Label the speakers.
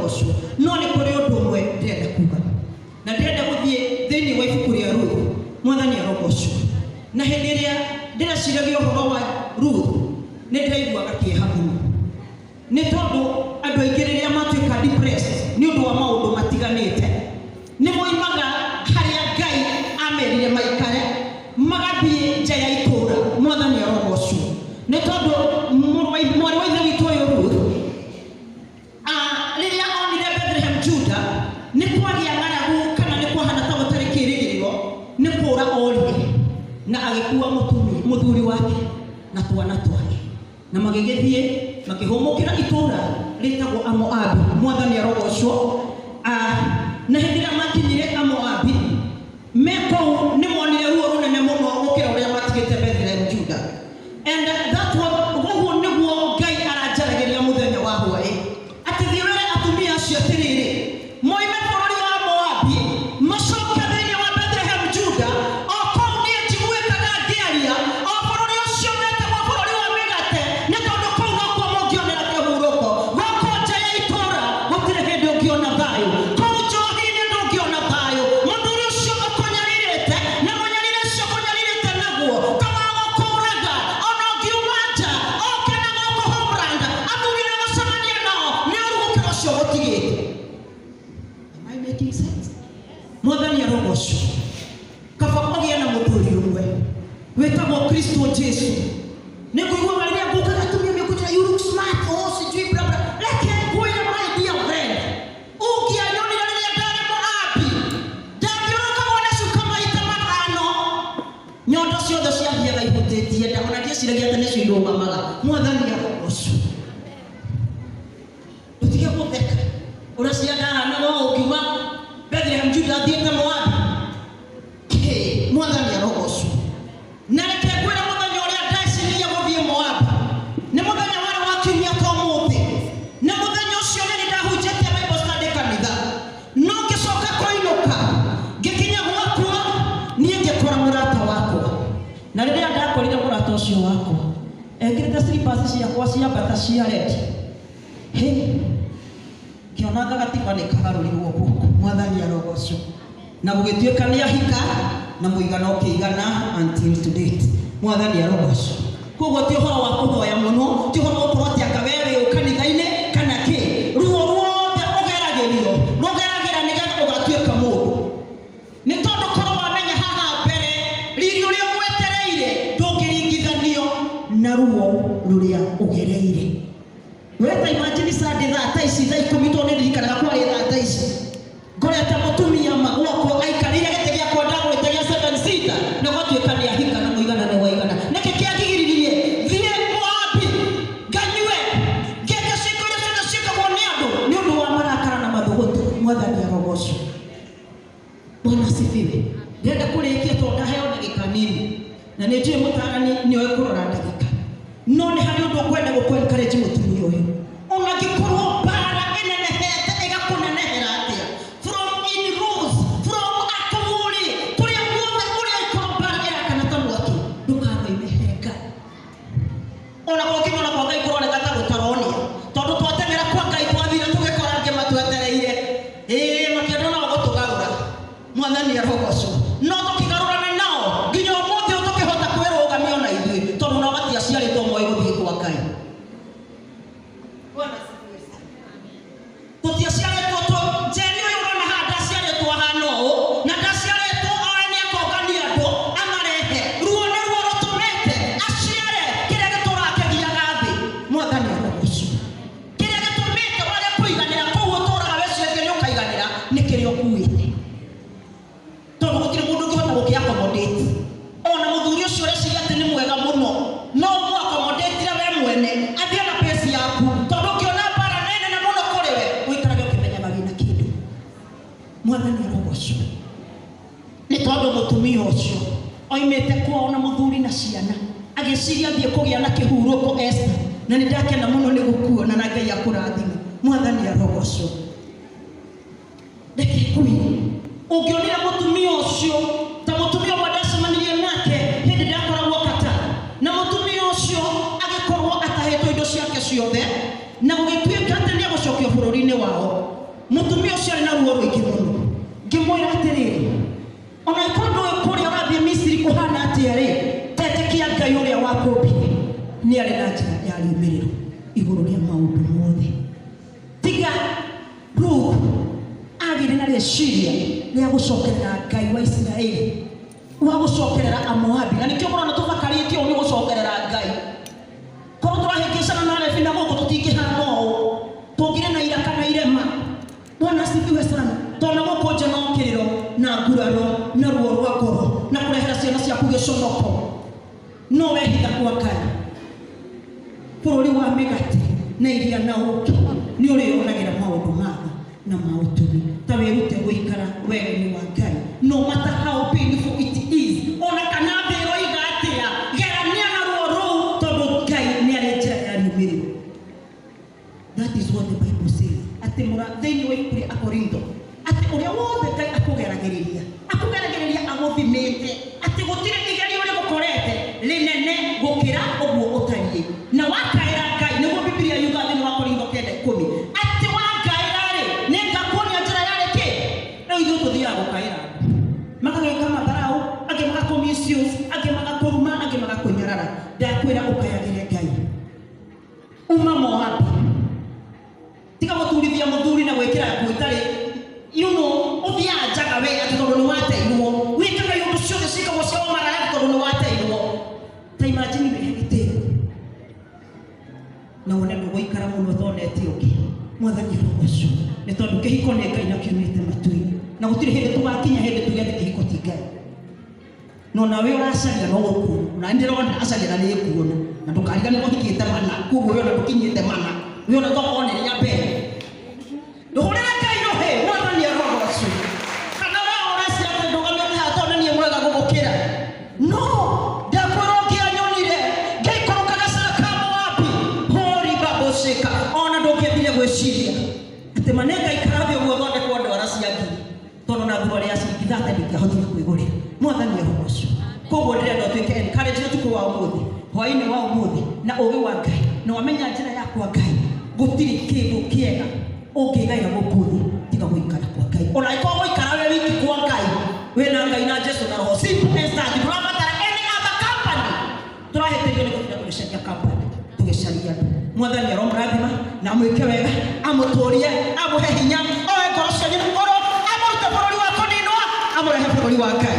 Speaker 1: arogocwo. No nĩ kũrĩ ũndũ ũmwe ndĩrenda kuga, na ndĩrenda gũthiĩ thĩinĩ wa ibuku rĩa Ruth. Mwathani arogocwo. Na hĩndĩ ĩrĩa ndĩreciragia ũhoro wa Ruth, nĩ ndĩraiguaga kĩeha mũno, nĩ tondũ andũ aingĩ rĩrĩa matuĩka depressed nĩ ũndũ wa maũndũ matiganĩte, nĩ moimaga harĩa Ngai amerire maikare, magathiĩ nja ya itũũra. Mwathani arogocwo. Nĩ tondũ mwarĩ wa ithe witũ ũyũ Ruth, rĩrĩa onire Bethlehem Juda nĩ kwagĩa ng'aragu kana nĩ kwahana ta gũtarĩ kĩĩrĩgĩrĩro, nĩ kũũra orire na agĩkua mũthuri wake na twana twake, na magĩgĩthiĩ makĩhũmũkĩra itũũra rĩtagwo Amoabi. Mwathani arogocwo. Na hĩndĩ ĩrĩa makinyire Amoabi, me kũu nĩ monire ruo rũnene mũno gũkĩra ũrĩa matigĩte Bethlehem Juda. And that was, ũguo nĩguo Ngai aranjaragĩria mũthenya wa hwaĩ, atĩ thiĩ wĩre atumia acio atĩrĩrĩ, moime bũrũri wa Moabi, macoke thĩinĩ wa Bethlehem Juda, o kũu niĩ njiguĩkaga ngĩaria, o bũrũri ũcio wetagwo bũrũri wa mĩgate, nĩ tondũ kũu nokuo mũngĩonera kĩhurũko. Gũkũ nja ya itũũra gũtirĩ hĩndĩ ũngĩona thayũ, kũu njohi-inĩ ndũngĩona thayũ. Mũthuri ũcio ũkũnyarirĩte na mũnyarire ũcio ũkũnyarirĩte naguo ta wa gũkũraga, ona ũngiuma nja oke na gũkũ homeland, athuri arĩa ũgũcemania nao nĩ ũru gũkĩra ũcio ũgũtigĩte. Am I making sense? Mwathani arogocwo. Kaba ũgĩe na mũthuri ũmwe wĩtagwo Kristo Jesu. Nĩ ngũiguaga rĩrĩa ngũkaga atumia mekũnjĩra, "You look smart," oh, sijui bla bla. Reke ngwĩre, my dear friend, ũngĩanyonire rĩrĩa ndarĩ Moabi, ndathiũrũrũkagwo na cuka maita 5, nyondo ciothe ciathiaga ihutĩtie nda, ona ndieciragia atĩ nĩcio irũgamaga. Mwathani arogocwo. Ndũtige gũtheka ũreciria ndahanaga ũũ ũkiuma Bethlehem Juda thiĩte Moabi. Hey, Mwathani arogocwo. Na reke ngwĩre, mũthenya ũrĩa ndeciririe gũthiĩ Moabi nĩ mũthenya warĩ wa kiumia ta ũmũthĩ, na mũthenya ũcio nĩ ndahunjĩtie Bible study kanitha, no ngĩcoka kũinũka, ngĩkinya gwakwa niĩ ngĩkora mũrata wakwa. Na rĩrĩa ndakorire mũrata ũcio wakwa ekĩrĩte slippers ciakwa cia mbata cia red, hĩ, ngĩona gatiba nĩ kagarũrirwo guoko. Mwathani arogocwo. Na gũgĩtuĩka nĩ ahika na mũigana ũkĩigana until to date. Mwathani arogocwo. Koguo ti ũhoro wa kũhoya mũno, ti ũhoro wa gũkorwo atĩ anga we wĩ ũ kanitha-inĩ kana kĩ. Ruo ruothe ũgeragĩrio rũgeragĩra nĩgetha ũgatuĩka mũndũ, nĩ tondũ korwo wamenya haha mbere riri ũrĩa ũgwetereire ndũngĩringithanio na ruo rũrĩa ũgereire. Weta imagine Sunday thaa ta ici, thaa 10, tondũ nĩ ndirikanaga kwarĩ thaa ta ici, ngorete mũtumia ma gwakwa aikarĩire gĩtĩ gĩakwa ndagũrĩte gĩa seven seater, na gwatuĩka nĩ ahika na mũigana nĩ waigana. Nĩkĩ kĩangigiririe thiĩ Moabi nganyue ngeke ciĩko iria ciothe ciĩkagwo nĩ andũ nĩ ũndũ wa marakara na mathũgũta? Mwathani arogocwo. Bwana asifiwe. Ndĩrenda kũrĩkia tondũ ndaheo ndagĩka nini, na nĩ njũĩ mũtarani nĩoĩ kũrora ndagĩka, no nĩ harĩ ũndũ ũkwenda gũkũ encourage mũtumia ũyũ. Ona angĩkorwo mbara ĩnenehete ĩgakũnenehera atĩa, from in-laws, from atũmũrĩ, kũrĩa guothe ũrĩa ikorwo mbara ĩrakana ta mwaki, ndũkanoime he Ngai. Ona gwakinya ona kwa Ngai kũroneka ta gũtaronia, tondũ twateng'era kwa Ngai twathire tũgĩkora angĩ matwetereire, ĩĩ, makĩenda nao gũtũgarũra. Mwathani arogocwo. No tũkĩgarũrana nao nginya ũmũthĩ ũyũ tũkĩhota kwĩrũgamia ona ithuĩ, tondũ nao matiaciarĩtwo moĩ gũthiĩ kwa Ngai. Bwana asifiwe sana. Tũtiaciarĩtwo tũ Njeri ũyũ ũrona haha ndaciarĩtwo ahana ũũ, na ndaciarĩtwo oe nĩ akongania andũ amarehe. Ruo nĩ ruo rũtũmĩte aciare kĩrĩa gĩtũraga kĩgiaga thĩ. Mwathani arogocwo. Kĩrĩa gĩtũmĩte wage kũiganĩra kũu ũtũraga wĩciragia nĩ ũkaiganĩra nĩ kĩrĩa ũkuĩte, tondũ gũtirĩ mũndũ ũngĩhota gũkĩ accommodate. Ona mũthuri ũcio ũreciria atĩ nĩ mwega mũno, no ũmũ accommodate we mwene athiĩ na pace yaku, tondũ ũngĩona mbara nene mũno kũrĩ we, ũikarage ũkĩmenyaga wĩna kĩndũ. Mwathani arogocwo. Nĩ tondũ mũtumia ũcio oimĩte kwao na mũthuri na ciana, agĩciria thiĩ kũgĩa na kĩhurũko. Esther, na nĩ ndakena mũno nĩ gũkuona, na Ngai akũrathime. Mwathani arogocwo. Reke ngwĩre, ũngĩonire mũtumia ũcio ta mũtumia ũmwe ndacemanirie nake hĩndĩ ndakoragwo Qatar, na mũtumia ũcio agĩkorwo atahĩtwo indo ciake ciothe. Na gũgĩtuĩka atĩ nĩegũcokio bũrũri-inĩ wao. Mũtumia ũcio arĩ na ruo rũingĩ mũno. Ngĩmwĩra atĩrĩrĩ, ona ikorwo ndũĩ kũrĩa ũrathiĩ Misiri kũhana atĩa rĩ, tetĩkia Ngai ũrĩa wakũmbire nĩ arĩ na njĩra ya riumĩrĩro igũrũ rĩa maũndũ mothe. Tiga Ruth agĩire na rĩciria rĩa gũcokerera Ngai wa Isiraeli, wa gũcokerera Amoabi, na nĩkĩo mũrona tũthakarĩtio ũũ nĩ gũcokerera Ngai. Korwo tũrahĩngĩcana na Alevi na gũkũ tũtingĩhana ũũ, tũngĩrĩ na iraka na irema. Bwana asifiwe sana. Tondũ gũkũ nja no kĩrĩro na nguraro na ruo rwa ngoro na kũrehera ciana ciaku gĩconoko, no wehitha kwa Ngai. Bũrũri wa mĩgate na iria na ũũkĩ nĩ ũrĩonagĩra maũndũ ma tha na ma ũtugi. Ta wĩrute gũikara wega-inĩ wa Ngai, no matter how painful it is, ona kana thĩ ĩroiga atĩa, gerania na ruo rũu tondũ Ngai nĩ arĩ njĩra ya riumĩrĩro. That is what the Bible says. Atĩ mũra thĩinĩ wa ibuku rĩa Akorintho, atĩ ũrĩa wothe Ngai akũgeragĩrĩria, akũgeragĩrĩria agũthimĩte, atĩ gũtirĩ igerio rĩgũkorete rĩnene gũkĩra ũguo ũtariĩ. Na wakaĩra Ngai, nĩguo Bibilia yugaga thĩinĩ wa Korintho 9:10, atĩ wangaĩra-rĩ, nĩngakuonia njĩra yarĩ kĩ. Rĩu ithuĩ tũthiaga gũkaĩra andũ, magagĩka matharaũ, angĩ magakũ misuse, angĩ magakũruma, angĩ magakũnyarara. Ndakwĩra ũkayagĩre Ngai. Uma Moabi. Tiga gũturithia mũthuri na gwĩkĩra nguo itarĩ, you know, ũthiaga njaga we atĩ tondũ nĩ wateirwo. Wĩkaga iũndũ ciothe ciĩkagwo cia ũmaraya atĩ tondũ nĩ wateirwo. Ta imagine wĩ gĩtĩo na wone ndũgũikara mũno ũtonete ũngĩ. Mwathani arogocwo nĩ tondũ kĩhiko nĩ Ngai na kiumĩte matu-inĩ, na gũtirĩ hĩndĩ tũgakinya hĩndĩ tuge atĩ kĩhiko ti Ngai. No nawe ũracaria no gũkuona, na ndĩrona acaria na nĩngũona, na ndũkariganĩrwo ũhikĩte mana, koguo we ona ndũkinyĩte mana, we ona tokorwo nĩ rĩa mbere. Ndũhũrĩre Ngai rũhĩ, Mwathani arogocwo. Kana we ũreciria atĩ ndũgamĩte haha tondũ nĩ niĩ mwega gũgũkĩra. No ndakwĩra ũngĩanyonire ngĩikũrũka gacĩra ka Moabi, hũri babũcĩka, ona ndũngĩendire gwĩciria atĩ ma nĩngaikara thĩ ũguo thondekwo ndwara cia ngiri, tondũ na thuruarĩ ya ciringi 30 ndingĩahotire kwĩgũrĩra. Mwathani arogocwo. Koguo ndĩrenda ũtuĩke encourage ũtukũ wa ũmũthĩ, hwaĩ-inĩ wa ũmũthĩ, na ũũgĩ wa Ngai, na wamenya njĩra ya kwa Ngai, gũtirĩ kĩndũ kĩega ũngĩgaĩra gũkũ thĩ tiga gũikara kwa Ngai. Ona angĩkorwo gũikara wĩ wiki kwa Ngai, wĩna Ngai na Jesu na Roho, simple as that. Ndũrabatara any other company. Tũrahĩtĩrio nĩ gũtinda tũgĩcaria company, tũgĩcaria andũ. Mwathani aromũrathima na amwĩke wega, amũtũrie, amũhe hinya, oe ngoro cianyu na ngoro, amũrute bũrũri wa kũninwo, amũrehe bũrũri wa Ngai.